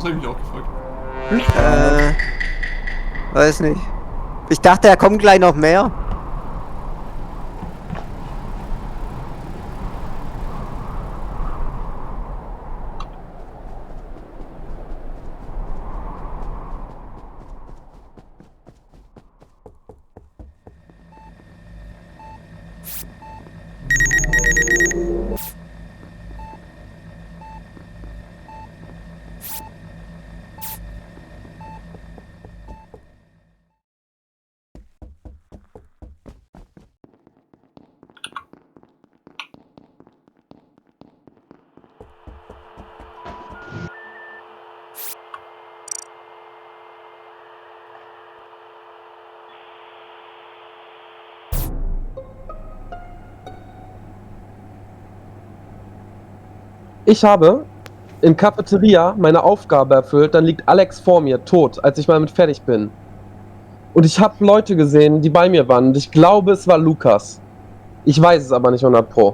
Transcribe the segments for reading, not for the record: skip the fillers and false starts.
habe ich mich auch gefragt. Weiß nicht. Ich dachte, da kommen gleich noch mehr. Ich habe in Cafeteria meine Aufgabe erfüllt, dann liegt Alex vor mir, tot, als ich mal mit fertig bin. Und ich habe Leute gesehen, die bei mir waren. Und ich glaube, es war Lukas. Ich weiß es aber nicht 100%.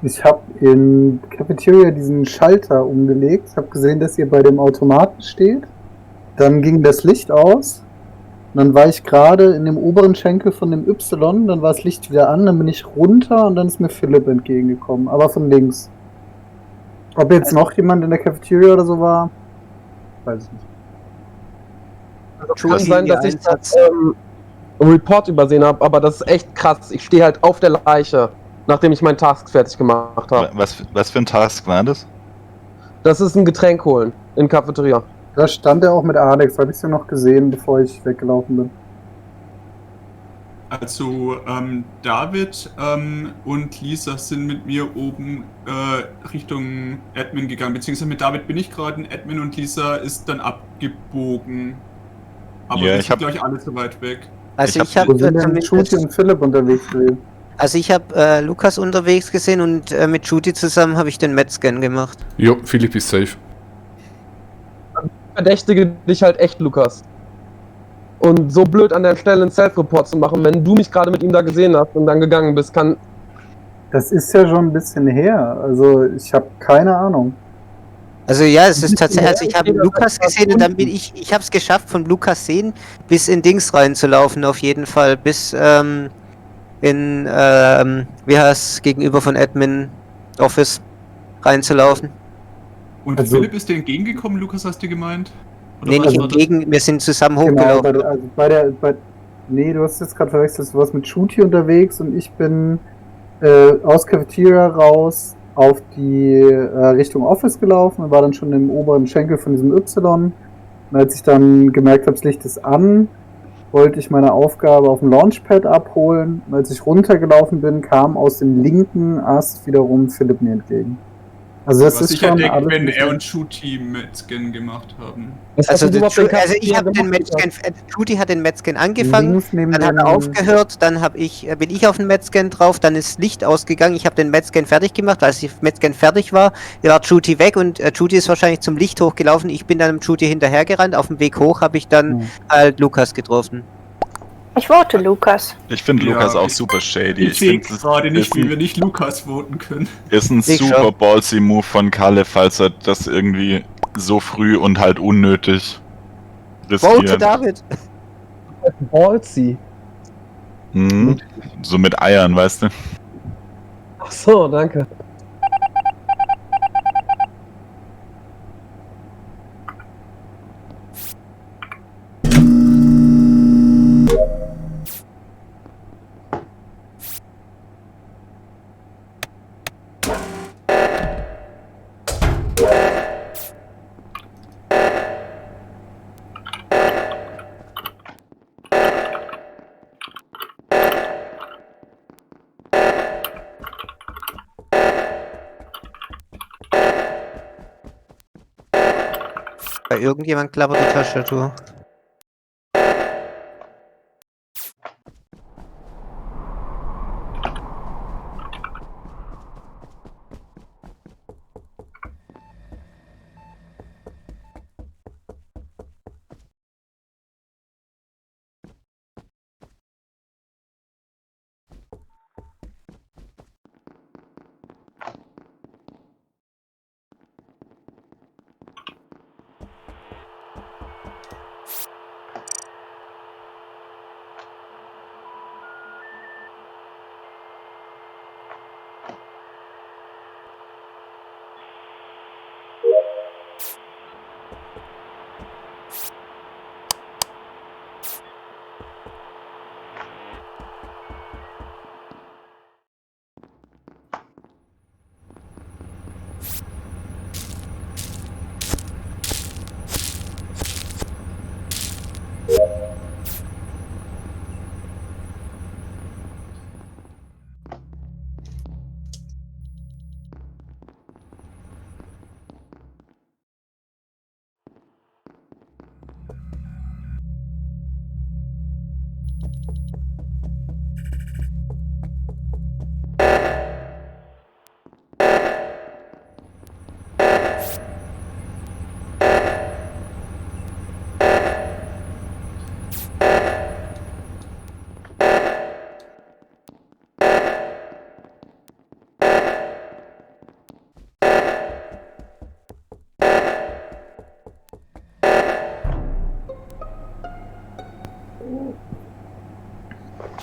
Ich habe in Cafeteria diesen Schalter umgelegt. Ich habe gesehen, dass ihr bei dem Automaten steht. Dann ging das Licht aus. Und dann war ich gerade in dem oberen Schenkel von dem Y. Dann war das Licht wieder an. Dann bin ich runter und dann ist mir Philipp entgegengekommen. Aber von links. Ob jetzt noch jemand in der Cafeteria oder so war, weiß ich nicht. Also kann sein, dass ich das Report übersehen habe, aber das ist echt krass. Ich stehe halt auf der Leiche, nachdem ich meinen Task fertig gemacht habe. Was für ein Task war das? Das ist ein Getränk holen in Cafeteria. Da stand er auch mit Alex. Habe ich es ja noch gesehen, bevor ich weggelaufen bin. Also David und Lisa sind mit mir oben Richtung Admin gegangen, beziehungsweise mit David bin ich gerade in Admin und Lisa ist dann abgebogen. Aber Ja, wir ich sind hab- gleich alle so weit weg. Also ich Wo habe sind denn Shooty und Philipp unterwegs gewesen? also ich habe Lukas unterwegs gesehen und mit Judy zusammen habe ich den Met-Scan gemacht. Jo, Philipp ist safe. Verdächtige dich halt echt, Lukas. Und so blöd an der Stelle einen Self-Report zu machen, wenn du mich gerade mit ihm da gesehen hast und dann gegangen bist, kann... Das ist ja schon ein bisschen her. Also ich habe keine Ahnung. Also ja, es ist tatsächlich, also ich habe Lukas gesehen und dann bin ich habe es geschafft, von Lukas sehen bis in Dings reinzulaufen auf jeden Fall, bis in, wie heißt gegenüber von Admin Office reinzulaufen. Und Also- Philipp ist dir entgegengekommen, Lukas, hast du gemeint? Oder Nee, was nicht war das? entgegen, wir sind zusammen Genau, hochgelaufen. nee, du hast jetzt gerade verwechselt, du warst mit Shooty unterwegs und ich bin aus Cafeteria raus auf die Richtung Office gelaufen und war dann schon im oberen Schenkel von diesem Y. Und als ich dann gemerkt habe, das Licht ist an, wollte ich meine Aufgabe auf dem Launchpad abholen. Und als ich runtergelaufen bin, kam aus dem linken Ast wiederum Philipp mir entgegen. Also das Was ist sich schon entdeckt, alles wenn nicht- er und Shooty Met-Scan gemacht haben. Was Also, hast du überhaupt in ich habe Cafeteria den gemacht? Met-Scan, Judy hat den Met-Scan angefangen, links neben dann hat er dem- aufgehört, dann bin ich auf den Met-Scan drauf, dann ist Licht ausgegangen, ich habe den Met-Scan fertig gemacht, als ich Met-Scan fertig war Judy weg und Judy ist wahrscheinlich zum Licht hochgelaufen, ich bin dann dem Judy hinterhergerannt, auf dem Weg hoch habe ich dann halt Lukas getroffen. Ich vote Lukas. Ich finde Ja, Lukas auch ich- super shady. Ich sehe find, das gerade nicht, ist wie ein- wir nicht Lukas voten können. Ist ein Ich super schon. ballsy Move von Kalle, falls er das irgendwie so früh und halt unnötig Vote riskiert. David! Ballsy. Mhm. So mit Eiern, weißt du? Ach so, danke. Bei irgendjemand klappert die Tastatur.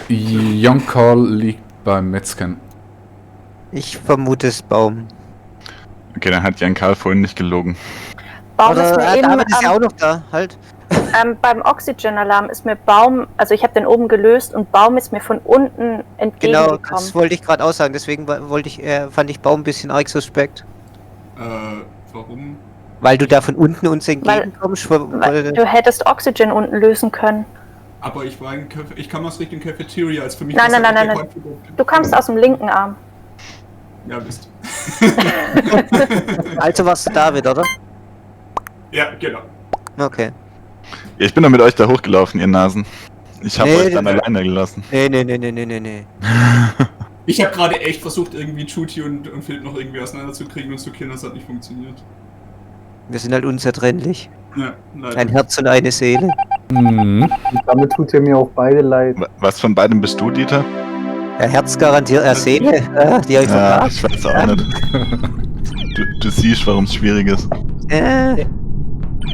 Young Call liegt beim Metzgen. Ich vermute es Baum. Okay, dann hat Jan Karl vorhin nicht gelogen. Baum Oder ist mir eben, David ist ja auch noch da, halt. beim Oxygen-Alarm ist mir Baum, also ich habe den oben gelöst und Baum ist mir von unten Genau, entgegengekommen. das wollte ich gerade aussagen, deswegen fand ich Baum ein bisschen arg suspekt. Warum? Weil du da von unten uns entgegenkommst. Weil du hättest Oxygen unten lösen können. Aber ich war ich kam aus Richtung Cafeteria, als für mich... Nein, das nein, halt nein, der nein. Konflikt- Du kamst aus dem linken Arm. Ja, Mist. Also warst du David, oder? Ja, genau. Okay. Ja, ich bin doch mit euch da hochgelaufen, ihr Nasen. Ich habe Nee, euch dann nee. alleine gelassen. Nee. Ich habe gerade echt versucht, irgendwie Chuti und Philipp noch irgendwie auseinanderzukriegen und zu killen, das hat nicht funktioniert. Wir sind halt unzertrennlich. Ja, leider. Ein Herz und eine Seele. Mhm. Und damit tut ihr mir auch beide leid. Was von beidem bist du, Dieter? Ja, Herz garantiert, Seele. Die habe ich Ja, verpasst. ich weiß auch nicht. Du siehst, warum es schwierig ist.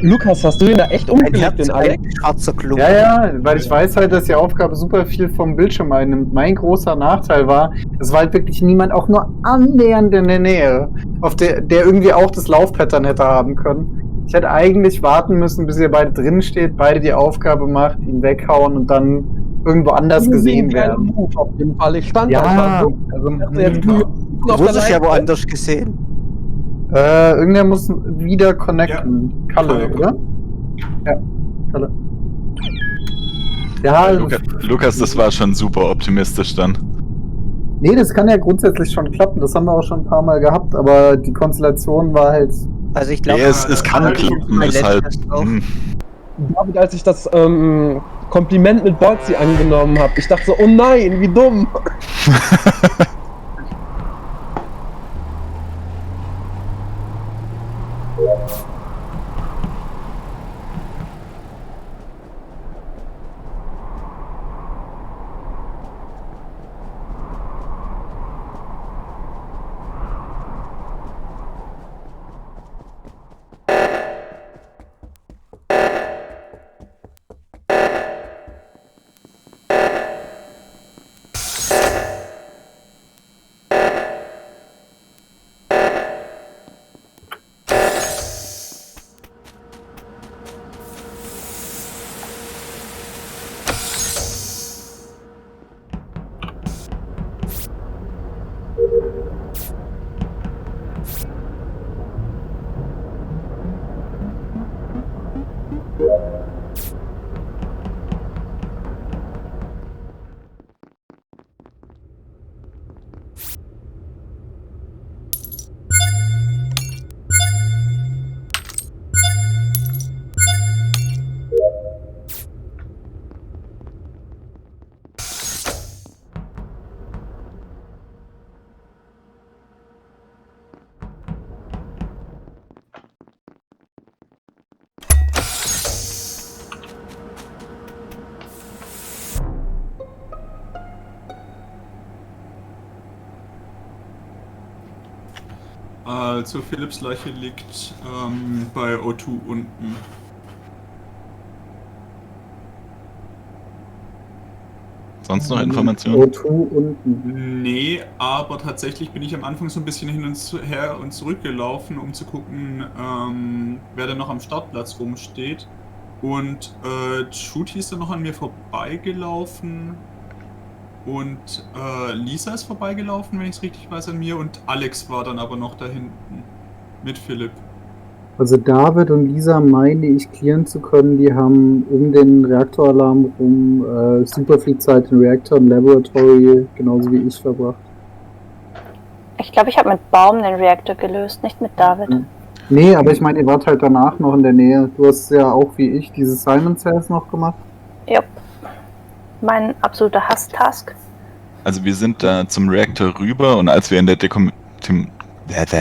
Lukas, hast du ihn da echt Ein umgelegt, Herz den und Alex? ein schwarzer Klumpen. Ja, weil ich weiß halt, dass die Aufgabe super viel vom Bildschirm einnimmt. Mein großer Nachteil war, es war halt wirklich niemand auch nur annähernd in der Nähe, auf der irgendwie auch das Laufpattern hätte haben können. Ich hätte eigentlich warten müssen, bis ihr beide drin steht, beide die Aufgabe macht, ihn weghauen und dann irgendwo anders gesehen werden. Move auf jeden Fall. Ich stand Ja, einfach so. also Ich dachte, jetzt klar. auf Du der wurdest ja Leiter. woanders gesehen. irgendwer muss wieder connecten. Kalle, Kalle. oder? Ja, Kalle. Ja, Lukas, das war schon super optimistisch dann. nee, das kann ja grundsätzlich schon klappen. Das haben wir auch schon ein paar Mal gehabt, aber die Konstellation war halt. Also ich Ja, glaube, es kann klappen, ist halt. David, als ich das Kompliment mit Bolzi angenommen habe, ich dachte so, oh nein, wie dumm. Also Philipps Leiche liegt bei O2 unten. Sonst noch Informationen? O2 unten. Nee, aber tatsächlich bin ich am Anfang so ein bisschen hin und her und zurück gelaufen, um zu gucken, wer da noch am Startplatz rumsteht. Und Shooty ist dann noch an mir vorbeigelaufen. Und Lisa ist vorbeigelaufen, wenn ich es richtig weiß, an mir. Und Alex war dann aber noch da hinten. Mit Philipp. Also David und Lisa meine ich clearen zu können, die haben um den Reaktoralarm rum super viel Zeit in Reaktor und Laboratory, genauso wie ich, verbracht. Ich glaube, ich habe mit Baum den Reaktor gelöst, nicht mit David. Nee, aber ich meine, ihr wart halt danach noch in der Nähe. Du hast ja auch wie ich diese Simon Cells noch gemacht. Jupp. Mein absoluter Hass-Task. Also wir sind da zum Reaktor rüber und als wir in der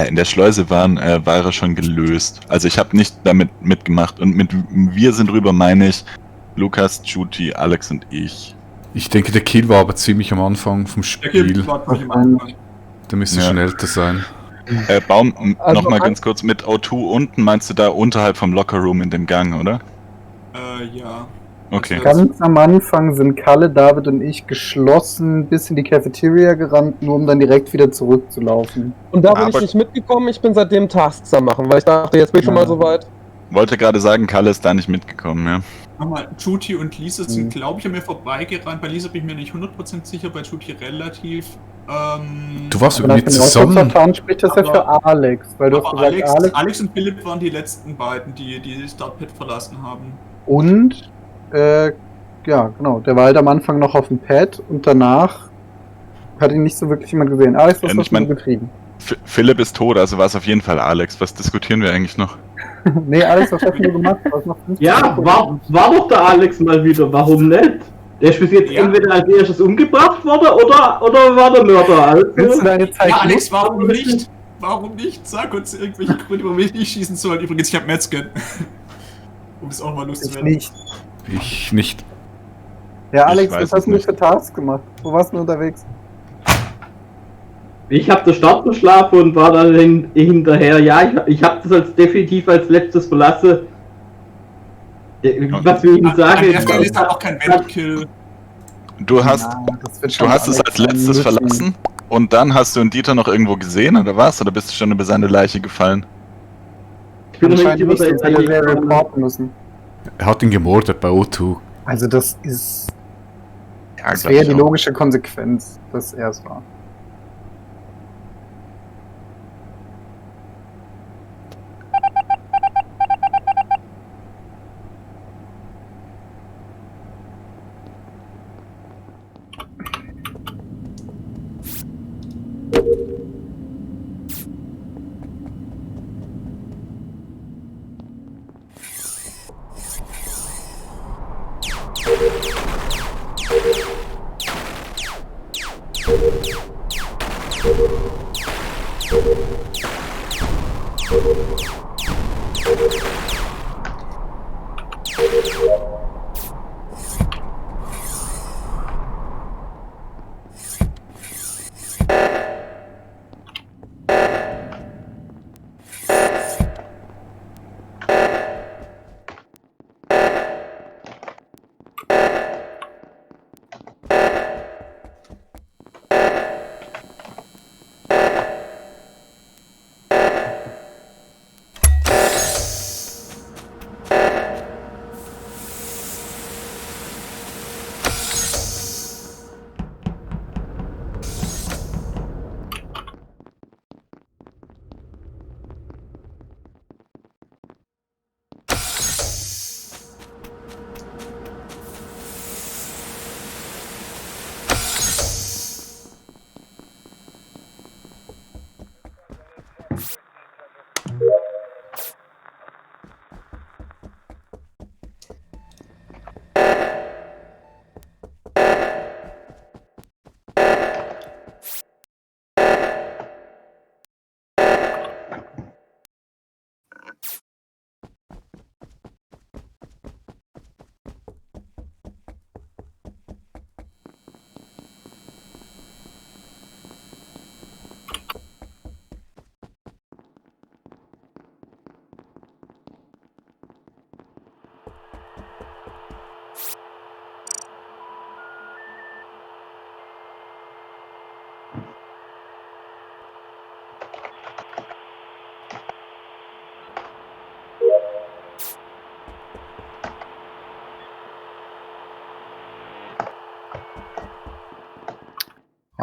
in der Schleuse waren, war er schon gelöst. Also ich habe nicht damit mitgemacht und mit wir sind rüber meine ich Lukas, Shooty, Alex und ich. Ich denke, der Kill war aber ziemlich am Anfang vom Der Spiel. Kill war ziemlich am Anfang. Der müsste Ja. schon älter sein. Baum, Also nochmal ganz kurz mit O2 unten, meinst du da unterhalb vom Lockerroom in dem Gang, oder? Ja. Okay. Ganz am Anfang sind Kalle, David und ich geschlossen bis in die Cafeteria gerannt, nur um dann direkt wieder zurückzulaufen. Und da bin ich Aber- nicht mitgekommen, ich bin seitdem Tasks am machen, weil ich dachte, jetzt bin ich schon mal so weit. Wollte gerade sagen, Kalle ist da nicht mitgekommen, ja. Nochmal, Shooty und Lisa sind, glaube ich, an mir vorbeigerannt. Bei Lisa bin ich mir nicht 100% sicher, bei Shooty relativ. Du warst Aber nach mit dem zusammen. Auswahlverfahren spricht das ja für Aber- Alex, weil du hast Aber gesagt, Alex Alex und Philipp waren die letzten beiden, die die Startpad verlassen haben. und ja, genau, der war halt am Anfang noch auf dem Pad und danach hat ihn nicht so wirklich jemand gesehen. Alex, was Ja, hast ich mein- du getrieben? Philipp ist tot, also war es auf jeden Fall Alex. Was diskutieren wir eigentlich noch? Nee, Alex, was hast du gemacht? Du hast noch 15 Ja, Sekunden. war doch der Alex mal wieder, warum nicht? Der ist bis jetzt Ja. entweder als erstes umgebracht worden oder war der Mörder. Willst du Also, deine Zeit Ja, Alex, nutzen? warum nicht? Warum nicht? Sag uns irgendwelche Gründe, warum ich nicht schießen soll. Übrigens, ich hab Metzgen. Um das auch mal Ich loszuwerden. nicht. Ich nicht. Ja, Ich Alex, weiß was hast es du denn nicht. für Tasks gemacht? Wo warst du unterwegs? ich habe den Start verschlafen und war dann hinterher. Ja, ich habe das definitiv als letztes verlassen. Was will ich Ihnen An der Stelle sagen? ist halt auch kein Wendkill. Du hast, das wird schon du hast es Alex als letztes müssen. verlassen und dann hast du einen Dieter noch irgendwo gesehen oder was? Oder bist du schon über seine Leiche gefallen? Ich bin noch nicht Anscheinend über nicht, seine sonst hätte Leiche er gekommen. reporten müssen. Er hat ihn gemordet bei O2. Also das ist... Ja, Das glaub wäre ich die auch. logische Konsequenz, dass er es war.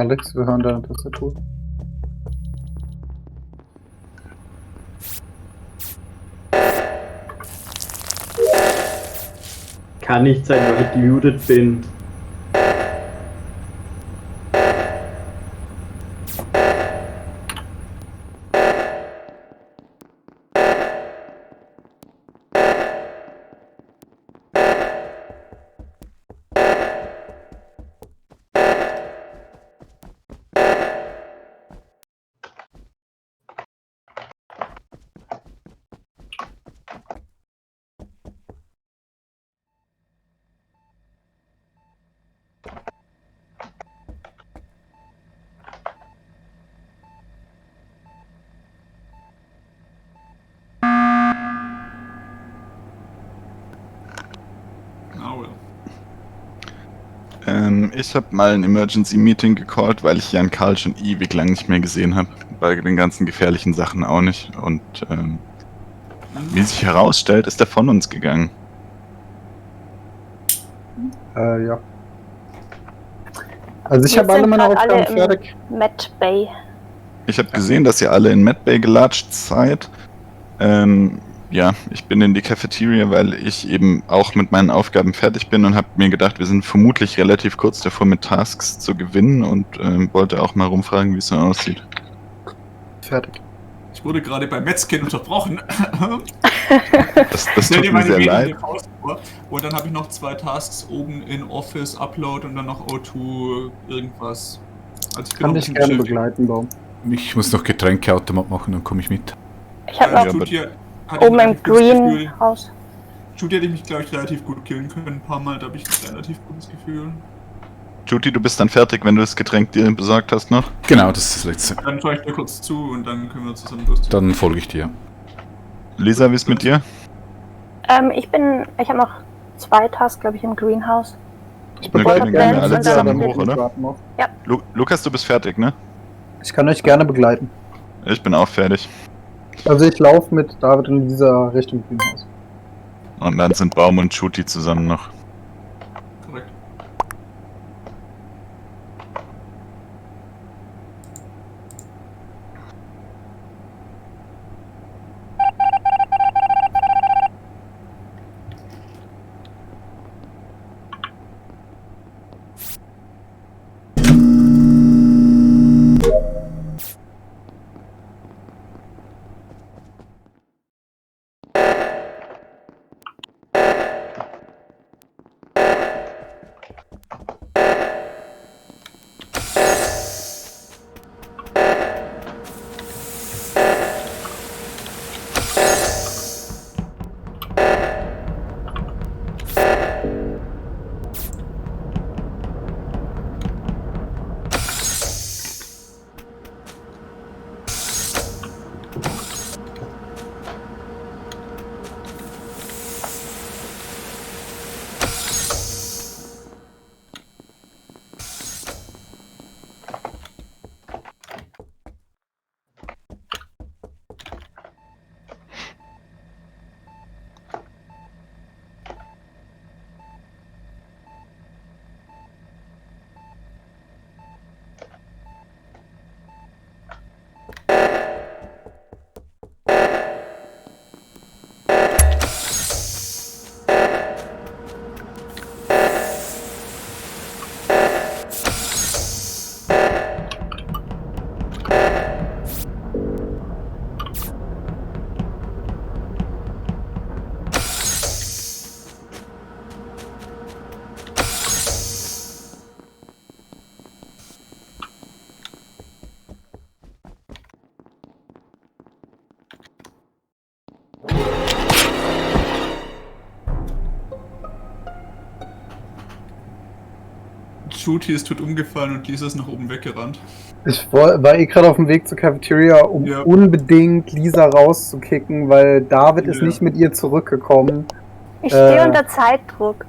Alex, wir hören deine Tastatur. Kann nicht sein, weil ich gemutet bin. Ich habe mal ein Emergency Meeting gecallt, weil ich Jan Karl schon ewig lang nicht mehr gesehen habe. Bei den ganzen gefährlichen Sachen auch nicht. Und wie sich herausstellt, ist er von uns gegangen. Ja. Also ich Wir habe alle sind meine grad alle Aufgaben im fertig. Med Bay. Ich habe gesehen, dass ihr alle in Medbay gelatscht seid. Ja, ich bin in die Cafeteria, weil ich eben auch mit meinen Aufgaben fertig bin und habe mir gedacht, wir sind vermutlich relativ kurz davor mit Tasks zu gewinnen und wollte auch mal rumfragen, wie es so aussieht. Fertig. Ich wurde gerade bei Metzkin unterbrochen. Das Stell tut dir mir meine sehr Rede leid. in der Pause vor. Und dann habe ich noch 2 Tasks oben in Office, Upload und dann noch O2 irgendwas. Also ich bin Kann noch ein dich bisschen gerne beschäftigt. begleiten, Baum. Ich muss noch Getränkeautomat machen, dann komme ich mit. Ich habe Ja, noch Judy hatte oben ein im relativ gutes Gefühl. Greenhouse. Judy hätte ich mich, glaube ich, relativ gut killen können. Ein paar Mal, da habe ich ein relativ gutes Gefühl. Judy, du bist dann fertig, wenn du das Getränk dir besorgt hast noch? Genau, das ist das Letzte. Dann schaue ich dir kurz zu und dann können wir zusammen losziehen. Dann folge ich dir. Lisa, wie ist mit dir? Ich habe noch 2 Tasks, glaube ich, im Greenhouse. Ich Wir begleite können gerne gerne alle und zusammen dann- hoch, oder? warten noch. Lukas, du bist fertig, ne? Ich kann euch gerne begleiten. Ich bin auch fertig. Also ich laufe mit David und Lisa Richtung Greenhouse. Und dann sind Baum und Judy zusammen noch. Korrekt. Judy ist tot umgefallen und Lisa ist nach oben weggerannt. Ich war gerade auf dem Weg zur Cafeteria, um Ja. unbedingt Lisa rauszukicken, weil David ist Ja. nicht mit ihr zurückgekommen. Ich stehe unter Zeitdruck.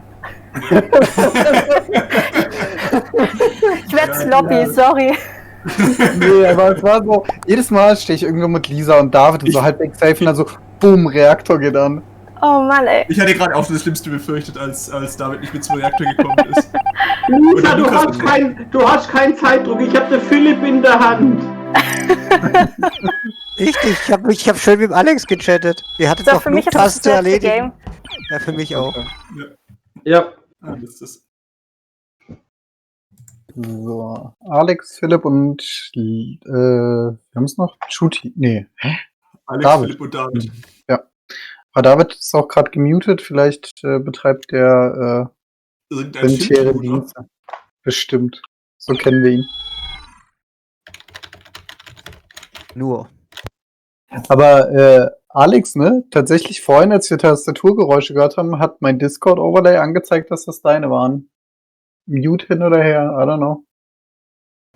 Ich werde sloppy, sorry. Nee, aber es war so, jedes Mal stehe ich irgendwo mit Lisa und David und so halbwegs safe und dann so, boom, Reaktor geht an. Oh Mann, ey. Ich hatte gerade auch das Schlimmste befürchtet, als David nicht mit zum Reaktor gekommen ist. Lisa, du Lukas hast keinen Zeitdruck. Ich habe den Philipp in der Hand. Richtig, ich hab schön mit dem Alex gechattet. Ihr hattet So, doch für mich ist das Flugtaste das letzte erledigen. Game. Ja, für mich auch. Ja. Ah, das ist das. So, Alex, Philipp und wir haben es noch? Shooty. Nee. Alex, David. Philipp und David. Ja. Aber David ist auch gerade gemutet. Vielleicht betreibt der Irgendein sanitäre Schildkröte. Dienste. Bestimmt. So kennen wir ihn. Nur. Aber Alex, ne? Tatsächlich vorhin, als wir Tastaturgeräusche gehört haben, hat mein Discord-Overlay angezeigt, dass das deine waren. Mute hin oder her, I don't know.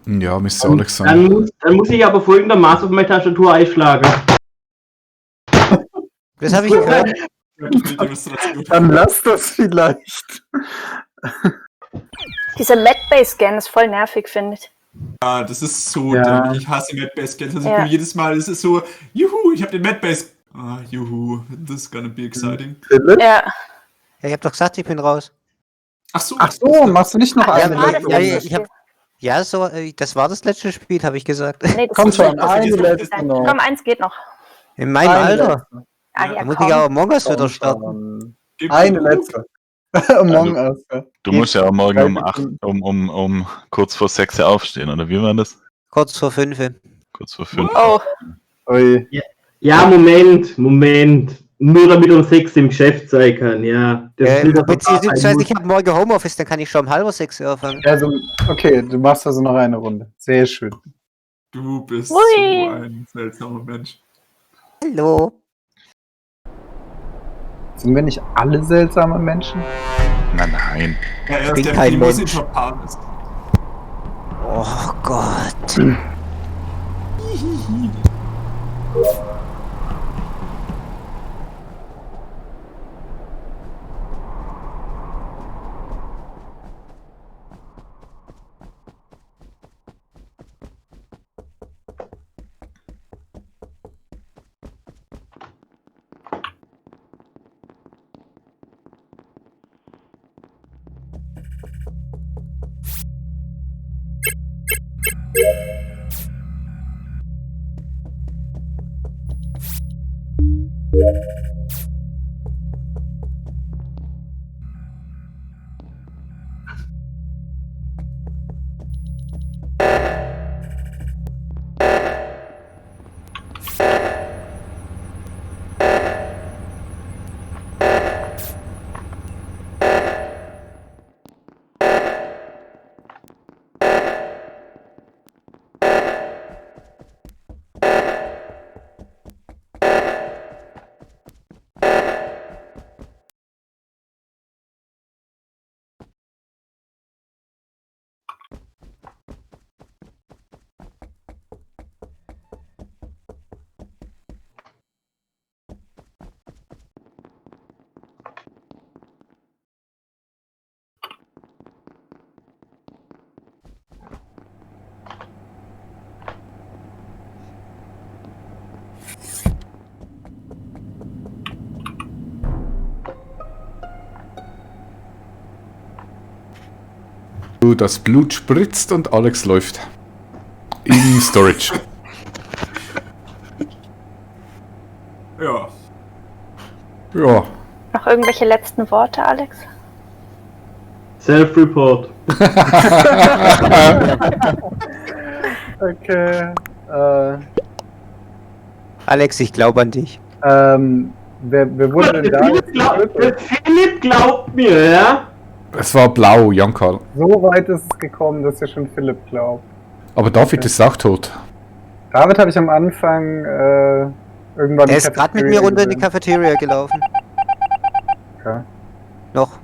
Ja, müsste Alex sein. Dann muss ich aber folgendermaßen auf meine Tastatur einschlagen. Das habe ich gehört. Ja, die Demonstration. Dann lass das vielleicht. Dieser Mad-Base-Scan ist voll nervig, finde ich. Ja, das ist so Ja. dämlich. Ich hasse Mad-Base-Scans. Also Ja. ich bin jedes Mal, es ist so, juhu, ich habe den Mad-Base. Ah, juhu, this is gonna be exciting. Philipp? Ja. Ja, ich hab doch gesagt, ich bin raus. Ach so. Ach so, machst du nicht noch Ja, eine aber- letzte ja, Runde? ich hab- Ja, so, das war das letzte Spiel, habe ich gesagt. Nee, das Komm ist schon, nicht- das eine ist letzte nicht- noch. Komm, eins geht noch. In meinem Eine Alter. letzte. Ah, Ja, ja, Da muss komm. ich aber Among Us wieder Komm starten. schon. Gib Eine mir letzte. Among Us. Ja. Du musst ja auch morgen um Drei 8, Sekunden. um kurz vor 6 ja aufstehen, oder wie war das? Kurz vor 5. Kurz vor 5. Oh, Ui. Ja, Moment. Nur damit um 6 im Geschäft sein kann, ja. Das ist wieder so Beziehungsweise ich habe morgen Homeoffice, dann kann ich schon um 5:30 anfangen. Also, okay, du machst also noch eine Runde. Sehr schön. Du bist Ui. so ein seltsamer Mensch. Hallo. Sind wir nicht alle seltsame Menschen? Nein. Ja, er bin ist der kein Primus Mensch. inter pares. Oh Gott. Das Blut spritzt und Alex läuft. In Storage. Ja. Ja. noch irgendwelche letzten Worte, Alex? Self-Report. Okay. Alex, ich glaube an dich. Wer wurde denn da jetzt getötet? Der Philipp glaubt mir, ja? Es war blau, Jan-Karl. So weit ist es gekommen, dass ja schon Philipp glaubt. Aber David ist auch tot. David habe ich am Anfang irgendwann... Er ist gerade mit mir runter in die Cafeteria Cafeteria gelaufen. gesehen. Noch.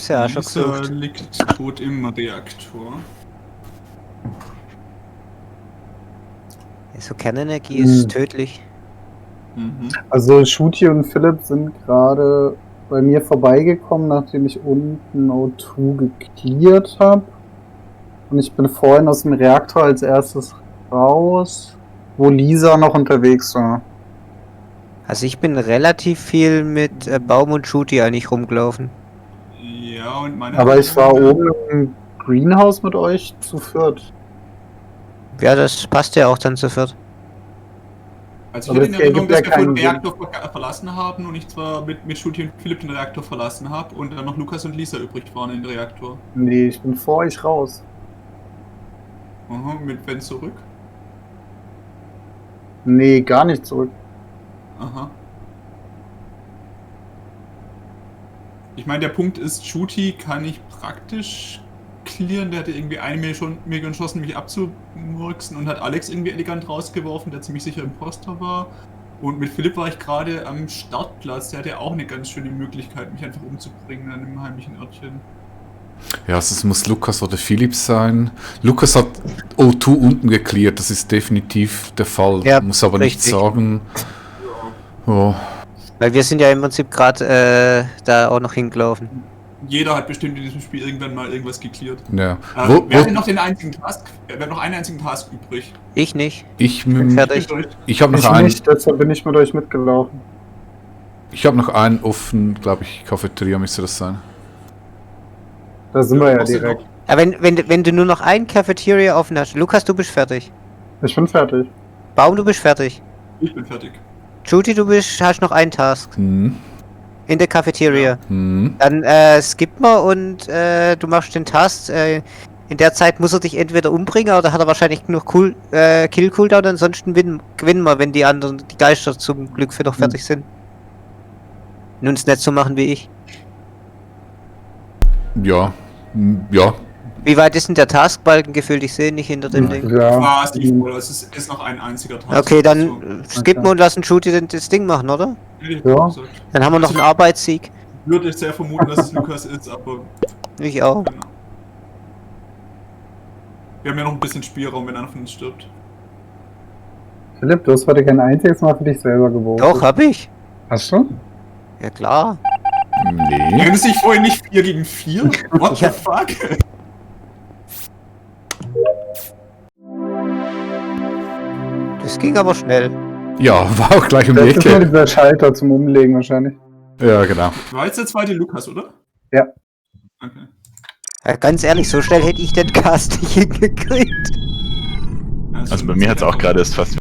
Ist ja schon Lisa gesucht. liegt tot im Reaktor. So Kernenergie ist tödlich. Mhm. Also Shooty und Philipp sind gerade bei mir vorbeigekommen, nachdem ich unten O2 geklärt habe. Und ich bin vorhin aus dem Reaktor als erstes raus, wo Lisa noch unterwegs war. Also ich bin relativ viel mit Baum und Shooty eigentlich rumgelaufen. Ja, und meine. Aber ich war oben im Greenhouse mit euch zu viert. Ja, das passt ja auch dann zu viert. Also ich Aber hatte in das Erinnerung, ergibt dass ja wir den keinen Reaktor verlassen haben und ich zwar mit Shooty und Philipp den Reaktor verlassen habe und dann noch Lukas und Lisa übrig waren in den Reaktor. Nee, ich bin vor euch raus. Aha, mit wenn zurück. Nee, gar nicht zurück. Aha. Ich meine, der Punkt ist, Shooty kann ich praktisch clearen. Der hatte irgendwie eine Million Chancen, mich abzumurksen und hat Alex irgendwie elegant rausgeworfen, der ziemlich sicher Imposter war. Und mit Philipp war ich gerade am Startplatz. Der hatte auch eine ganz schöne Möglichkeit, mich einfach umzubringen an einem heimlichen Örtchen. Ja, also es muss Lukas oder Philipp sein. Lukas hat O2 unten geklärt, das ist definitiv der Fall. Ja, Muss aber nicht richtig. sagen. Oh. Weil wir sind ja im Prinzip gerade da auch noch hingelaufen. Jeder hat bestimmt in diesem Spiel irgendwann mal irgendwas geklärt. Ja. Wer hat denn noch den einzigen Task? Wer hat noch einen einzigen Task übrig? Ich nicht. Ich Fertig. habe noch Ich einen. nicht, deshalb bin ich mit euch mitgelaufen. Ich habe noch einen offen, glaube ich, Cafeteria müsste das sein. Da sind wir ja Was denn direkt. Aber wenn du nur noch ein Cafeteria offen hast. Lukas, du bist fertig. Ich bin fertig. Baum, du bist fertig. Ich bin fertig. Judy, hast noch einen Task. Hm. In der Cafeteria. Hm. Dann skip mal und du machst den Task. In der Zeit muss er dich entweder umbringen oder hat er wahrscheinlich genug Kill-Cooldown, ansonsten gewinnen wir, wenn die anderen, die Geister zum Glück noch fertig sind. Nun es nicht so machen wie ich. Ja. Ja. Wie weit ist denn der Taskbalken gefüllt? Ich sehe nicht hinter dem Ding. Ja. Fast nicht voll, es ist noch ein einziger Tag. Okay, dann skippen wir und lassen Judy das Ding machen, oder? Ja. Dann haben wir noch einen Arbeitssieg. Ich würde sehr vermuten, dass es Lukas ist, aber Ich auch. genau. Wir haben ja noch ein bisschen Spielraum, wenn einer von uns stirbt. Philipp, du hast heute kein einziges Mal für dich selber gewogen. Doch, hab ich. Hast du? Ja klar. Nee. Nennt es sich vorhin nicht 4 gegen 4? What the fuck? Das ging aber schnell. Ja, war auch gleich um die Das ist nur Ecke. dieser Schalter zum Umlegen wahrscheinlich. Ja, genau. War jetzt der zweite Lukas, oder? Ja. Okay. Ja, ganz ehrlich, so schnell hätte ich den Cast nicht hingekriegt. Also bei mir hat es auch gerade erst fast